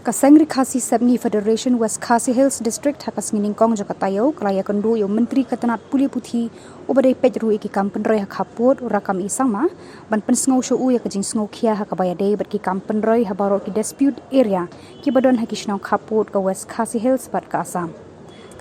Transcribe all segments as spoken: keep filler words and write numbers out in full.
Ka Seng Ri Khasi Sepngi Federation West Khasi Hills District ha ka sngi Nyngkong jong ka taïew ka la ïakynduh ïa u Myntri ka tnat pule puthi uba dei peit ruh ïa ki kam pynroi ha khappud, u Rakkam E Sangma, ban pynsngew sha u ïa ka jingsngewkhia ha kaba ïadei bad ki kam pynroi ha baroh ki dispute area kiba don ha ki shnong khappud ka West Khasi Hills bad ka Assam.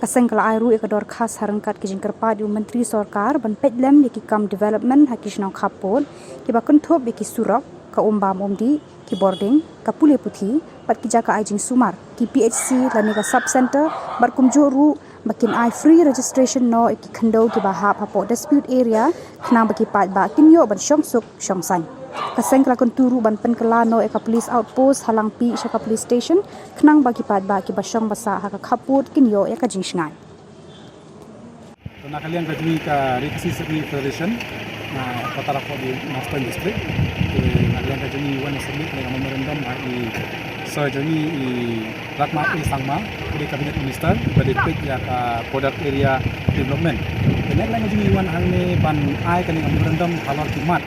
Ka seng ka la ai ruh ïa ka dorkhas ha ryngkat ki jingkyrpad ïa u Myntri Sorkar ban peit lem ïa ki kam development ha ki shnong khappud kiba kynthup ïa ki surok, ka um bam um dih, ki bording, ka pule puthi bad ki jaka ai jingsumar, ki P H C lane ka sub center, bad kumjuh ruh ba kin ai free registration noh ïa ki khyndew kiba hap hapoh dispute area khnang ba ki paidbah kin ïoh ban shong suk shong saiñ. Ka seng ka la kyntu ruh ban pynkylla noh ïa ka police outpost ha Langpih sha ka police station khnang ba ki paidbah kiba shong ba sah ha ka khappud kin ïoh ïa ka jingshngaiñ. To na ka liang ka jong ngi ka Ri Khasi Sepngi Federation, na ka tara ko di Northern District. Te na ka liang ka jong ngi wan submit ne ka memorandum ha i sir jong ngi i Rakkam E Sangma, u dei cabinet minister, ba dei peit ïa ka border area development. Te na ka liang ka jong ngi wan hangne ban ai kane ka memorandum halor ki mat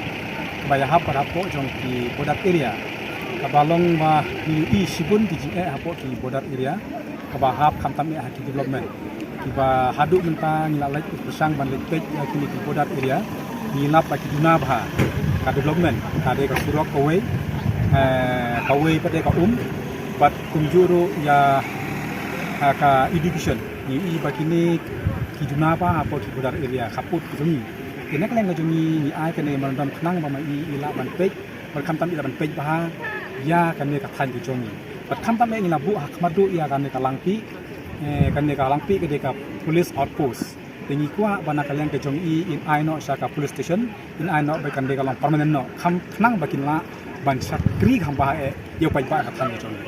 kaba ïahap bad hapoh jong ki border area. Kaba long ba ngi ïohi shibun ki jingeh hapoh ki border area kaba hap khamtam eh ha ki development. Kiba haduh mynta ngi la leit pyrshang ban leit peit ïa kine ki border area. Ngi lap ba ki duna bha ka development, ka dei ka surok kawei, eh, kawei pat dei ka um, bad kumjuh ruh ïa, eh, ka education. Ngi ïohi ba kine ki duna bha hapoh ki border area khappud ki jong ngi. Te na ka liang ka jong ngi ngi ai kane memorandum khnang ba ma i i lah ban peit, bad khamtam i lah ban peit bha ïa kane ka thaiñ ka jong ngi. Bad khamtam eh ngi la buh ha khmat duh ïa kane ka Langpih, eh, kane ka Langpih ka dei ka police outpost. Te ngi kwah ba na ka liang ka jong i in ai noh sha ka police station, in ai noh ba kan dei ka long permanent noh. Kham khnang ba kin lah ban shakri kham bha eh ïa u paidbah ka thaiñ ka jong ngi.